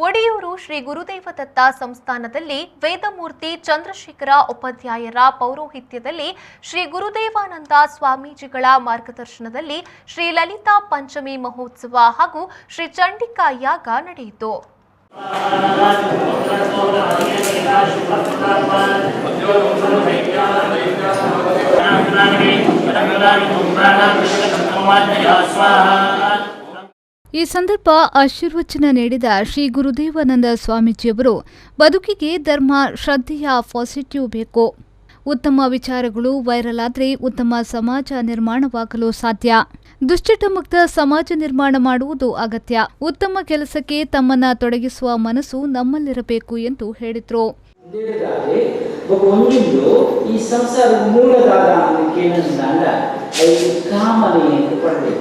Odiyoor Shri Gurudevadatta ಸಂಸ್ಥಾನದಲ್ಲಿ ವೇದಮೂರ್ತಿ ಚಂದ್ರಶೇಖರ ಉಪಾಧ್ಯಾಯರ ಪೌರೋಹಿತ್ಯದಲ್ಲಿ ಶ್ರೀ ಗುರುದೇವಾನಂದ ಸ್ವಾಮೀಜಿಗಳ ಮಾರ್ಗದರ್ಶನದಲ್ಲಿ ಶ್ರೀ ಲಲಿತಾ ಪಂಚಮಿ ಮಹೋತ್ಸವ ಹಾಗೂ ಶ್ರೀ ಚಂಡಿಕಾ ಯಾಗ ನಡೆಯಿತು. ಈ ಸಂದರ್ಭ ಆಶೀರ್ವಚನ ನೀಡಿದ ಶ್ರೀ ಗುರುದೇವಾನಂದ ಸ್ವಾಮೀಜಿಯವರು ಬದುಕಿಗೆ ಧರ್ಮ, ಶ್ರದ್ಧೆಯ ಪಾಸಿಟಿವ್ ಬೇಕು. ಉತ್ತಮ ವಿಚಾರಗಳು ವೈರಲ್ ಆದರೆ ಉತ್ತಮ ಸಮಾಜ ನಿರ್ಮಾಣವಾಗಲು ಸಾಧ್ಯ. ದುಶ್ಚಟ ಮುಕ್ತ ಸಮಾಜ ನಿರ್ಮಾಣ ಮಾಡುವುದು ಅಗತ್ಯ. ಉತ್ತಮ ಕೆಲಸಕ್ಕೆ ತಮ್ಮನ್ನ ತೊಡಗಿಸುವ ಮನಸ್ಸು ನಮ್ಮಲ್ಲಿರಬೇಕು ಎಂದು ಹೇಳಿದರು. ಈ ಸಂಸಾರದ ಮೂಲದಾದ ಕಾಮನೆ ಎಂದು ಪಡೆದೆ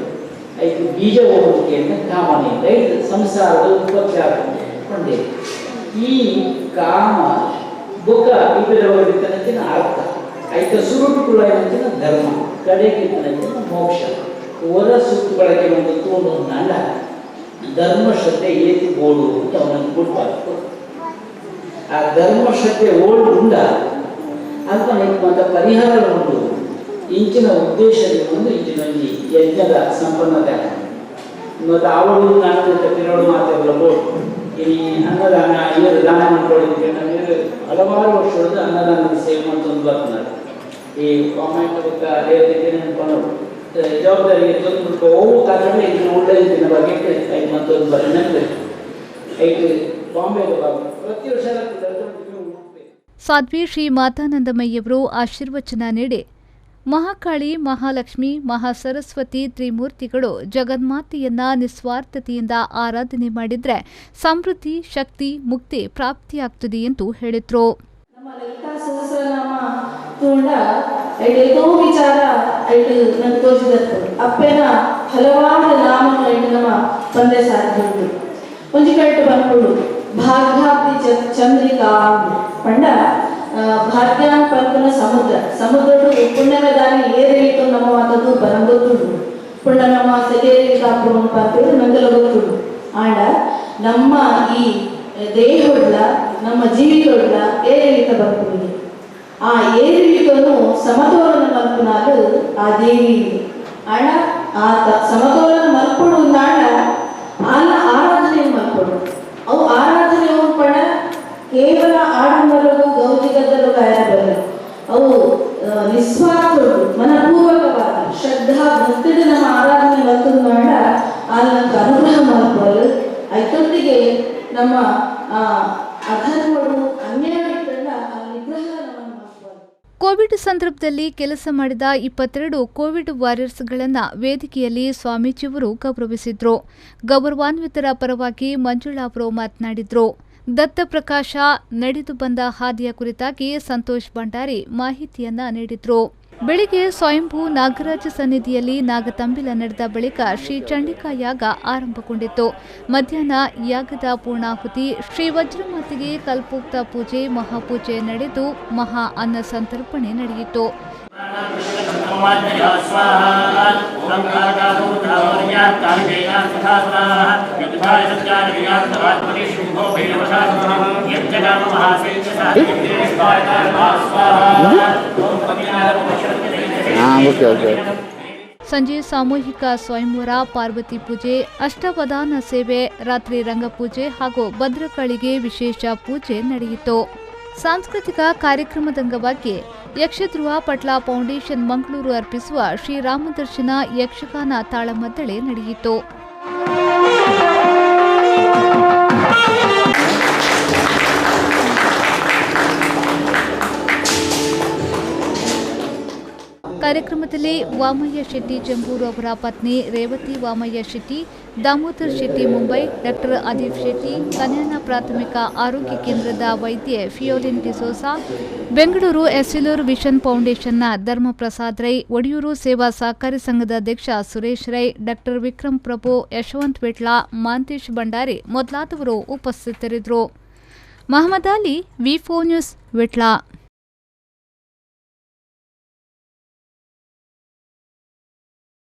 ಐದು ಬೀಜ ಹೋಗುವಿಕೆಯನ್ನು ಕಾಮನೆಯಿಂದ ಐದು ಸಂಸಾರದ ಉತ್ಪತ್ತಿ ಆಗುತ್ತೆ ಕೊಂಡೆ. ಈ ಕಾಮ ಬೊಕ್ಕ ಇಬ್ಬರವರಿತನಂಚಿನ ಅರ್ಥ ಐತ ಸುರುಟುಕುಳಂಚಿನ ಧರ್ಮ ಕಡೆಗಿತ್ತನಂಚಿನ ಮೋಕ್ಷ. ಹೊರ ಸುತ್ತು ಬಳಕೆ ಒಂದು ತೋಡು ಅಂದ ಧರ್ಮ ಶ್ರದ್ಧೆ ಏತಿ ಬೋಡು ಅಂತ ಅವನನ್ನು ಕೊಡ್ಬಾರ್ದು. ಆ ಧರ್ಮ ಶ್ರದ್ಧೆ ಓಡು ಉಂಡ ಅಲ್ಪ ಮತ್ತೆ ಪರಿಹಾರ ಉಂಟು. ಇಂಚಿನ ಉದ್ದೇಶದ ಒಂದು ಇಂಚಿನ ಒಂಜಿ ಯಜ್ಞದ ಸಂಪನ್ನತೆ. ಮತ್ತು ಅವಳು ನಾನು ತಿನ್ನೋಡು ಮಾತಾಡಲ್ಲ ಬೋಡು. ಈ ಅನ್ನದಾನ ಇವರು ದಾನ ಮಾಡ್ಕೊಳ್ಳಿ. ಹಲವಾರು ವರ್ಷದ ಅನ್ನದಾನದ ಸೇವೆ ಮಾಡ್ತೊಂದು ಬರ್ತಾರೆ. ಈ ಕಾಮೆಂಟ್ ಬೊಕ್ಕ ದೇವತೆ ಪನೋಡು ಜವಾಬ್ದಾರಿ ತೊಂದು ಅವು ಕಾರಣ ಇದನ್ನ ಒಳ್ಳೆಯ ಬಗ್ಗೆ ಐದು ಮತ್ತೊಂದು ಬರ ಐದು ಬಾಂಬೆಗೆ ಪ್ರತಿ ವರ್ಷ. ಸಾಧ್ವಿ ಶ್ರೀ ಮಾತಾನಂದಮಯ್ಯವರು ಆಶೀರ್ವಚನ ನೀಡಿ ಮಹಾಕಾಳಿ, ಮಹಾಲಕ್ಷ್ಮಿ, ಮಹಾಸರಸ್ವತಿ ತ್ರಿಮೂರ್ತಿಗಳು ಜಗನ್ಮಾತೆಯನ್ನ ನಿಸ್ವಾರ್ಥತೆಯಿಂದ ಆರಾಧನೆ ಮಾಡಿದ್ರೆ ಸಮೃದ್ಧಿ, ಶಕ್ತಿ, ಮುಕ್ತಿ ಪ್ರಾಪ್ತಿಯಾಗ್ತದೆ ಎಂದು ಹೇಳಿದರು. ನಮ್ಮ ಲಲಿತಾ ಸಹಸ್ರನಾಮ ತೂಂಡ ಐಟ್ ಏತೋ ವಿಚಾರ ಐಟ್ ನಂಗೆ ತೋಜಿದತ್ತು. ಅಪ್ಪೆನ ಹಲವಾರು ನಾಮಗಳು ಐಟ್ ನಮ್ಮ ತಂದೆ ಸಾಧ್ಯ ಉಂಟು. ಒಂಜಿ ಕೈಟ್ ಪನ್ಪುಂಡು ಭಾಗ್ಯಾಬ್ಧಿ ಚಂದ್ರಿಕಾ ಪಂಡ ಭಾಗ್ಯಾನ್ ಪನ್ಪುನ ಸಮುದ್ರ. ಸಮುದ್ರಡು ಪುಣ್ಯಮೆ ದಾನಿ ಏರಿಳಿತು ನಮ್ಮ ಮಾತದ್ದು ಬರಂ ಗೊತ್ತುಂಡು. ಪುಣ್ಯಮೆ ಅಮಾವಾಸ್ಯೆ ಏರಿಳಿತ ಆಪುಂಡು ಪನ್ಪುಂಡು ನಂಗೆಲ ಗೊತ್ತುಂಡು. ಆಂಡ ನಮ್ಮ ಈ ದೇಹೊಡ್ಲ ನಮ್ಮ ಜೀವಿತೊಡ್ಲ ಏರಿಳಿತ ಬರ್ಪುಂಡು. ಆ ಏರಿಳಿತನು ಸಮತೋಲನ ಮಲ್ಪುನಾಲ್ ಆ ದೇವಿ. ಆಂಡ ಆ ಸಮತೋಲನ ಮಲ್ಪೊಡು ಅಂದಾಂಡ ಆನ ಆರಾಧನೆ ಮಲ್ಪೊಡು. ಅವು ಆರಾಧನೆ ಉಂಪಣ ಕೇವಲ ಆಡಂಬರವು ಗೌಜಿ ಗದ್ದಲು ಬರಲ್ಲ. ಅವು ನಿಸ್ವಾರ್ಥರು ಮನಪೂರ್ವಕವಾದ ಶ್ರದ್ಧಾ ಭಕ್ತಿಡು ನಮ್ಮ ಆರಾಧನೆ ಮಲ್ತುಂದಾಂಡ ಆಲ್ ಅನುಗ್ರಹ ಮಲ್ಪುವಲ್. ಐತೊಟ್ಟಿಗೆ ನಮ್ಮ ಅಧರ್ಮಡು ಅನ್ಯಾಯ ಆ ನಿಗ್ರಹ ನಮ್ಮನ್ನು ಮಲ್ಪುವಲ್. ಕೋವಿಡ್ ಸಂದರ್ಭದಲ್ಲಿ ಕೆಲಸ ಮಾಡಿದ 22 ಕೋವಿಡ್ ವಾರಿಯರ್ಸ್ಗಳನ್ನು ವೇದಿಕೆಯಲ್ಲಿ ಸ್ವಾಮೀಜಿಯವರು ಗೌರವಿಸಿದ್ರು. ಗೌರವಾನ್ವಿತರ ಪರವಾಗಿ ಮಂಜುಳಾ ಅವರು ಮಾತನಾಡಿದ್ರು. ದತ್ತಪ್ರಕಾಶ ನಡೆದು ಬಂದ ಹಾದಿಯ ಕುರಿತಾಗಿ ಸಂತೋಷ್ ಭಂಡಾರಿ ಮಾಹಿತಿಯನ್ನ ನೀಡಿದ್ರು. ಬೆಳಿಗ್ಗೆ ಸ್ವಯಂಭೂ ನಾಗರಾಜ ಸನ್ನಿಧಿಯಲ್ಲಿ ನಾಗತಂಬಿಲ ನಡೆದ ಬಳಿಕ ಶ್ರೀ ಚಂಡಿಕಾ ಯಾಗ ಆರಂಭಗೊಂಡಿತ್ತು. ಮಧ್ಯಾಹ್ನ ಯಾಗದ ಪೂರ್ಣಾಹುತಿ, ಶ್ರೀ ವಜ್ರಮಾತೆಗೆ ಕಲ್ಪೋಕ್ತ ಪೂಜೆ, ಮಹಾಪೂಜೆ ನಡೆದು ಮಹಾ ಅನ್ನ ಸಂತರ್ಪಣೆ ನಡೆಯಿತು. Okay okay. ಸಂಜೆ ಸಾಮೂಹಿಕ ಸ್ವಯಂವರ, ಪಾರ್ವತಿ ಪೂಜೆ, ಅಷ್ಟವಧಾನ ಸೇವೆ, ರಾತ್ರಿ ರಂಗಪೂಜೆ ಹಾಗೂ ಭದ್ರಕಾಳಿಗೆ ವಿಶೇಷ ಪೂಜೆ ನಡೆಯಿತು. ಸಾಂಸ್ಕೃತಿಕ ಕಾರ್ಯಕ್ರಮದಂಗವಾಗಿ ಯಕ್ಷಧ್ರುವ ಪಟ್ಲ ಫೌಂಡೇಶನ್ ಮಂಗಳೂರು ಅರ್ಪಿಸುವ ಶ್ರೀರಾಮದರ್ಶನ ಯಕ್ಷಗಾನ ತಾಳಮದ್ದಳೆ ನಡೆಯಿತು. ಕಾರ್ಯಕ್ರಮದಲ್ಲಿ ವಾಮಯ್ಯ ಶೆಟ್ಟಿ ಚೆಂಬೂರು ಅವರ ಪತ್ನಿ ರೇವತಿ ವಾಮಯ್ಯ ಶೆಟ್ಟಿ, ದಾಮೋದರ್ ಶೆಟ್ಟಿ ಮುಂಬೈ, ಡಾಕ್ಟರ್ ಅದೀಫ್ ಶೆಟ್ಟಿ, ಕನ್ಯಾನ ಪ್ರಾಥಮಿಕ ಆರೋಗ್ಯ ಕೇಂದ್ರದ ವೈದ್ಯೆ ಫಿಯೋಲಿನ್ ಡಿಸೋಸಾ, ಬೆಂಗಳೂರು ಎಸ್ಸಿಲೂರು ವಿಷನ್ ಫೌಂಡೇಶನ್ನ ಧರ್ಮಪ್ರಸಾದ್ ರೈ, ಒಡಿಯೂರು ಸೇವಾ ಸಹಕಾರಿ ಸಂಘದ ಅಧ್ಯಕ್ಷ ಸುರೇಶ್ ರೈ, ಡಾಕ್ಟರ್ ವಿಕ್ರಮ್ ಪ್ರಭು, ಯಶವಂತ್ ವಿಟ್ಲ, ಮಾಂತೇಶ್ ಭಂಡಾರಿ ಮೊದಲಾದವರು ಉಪಸ್ಥಿತರಿದ್ದರು. Mohammed Ali, V4 news, Vitla.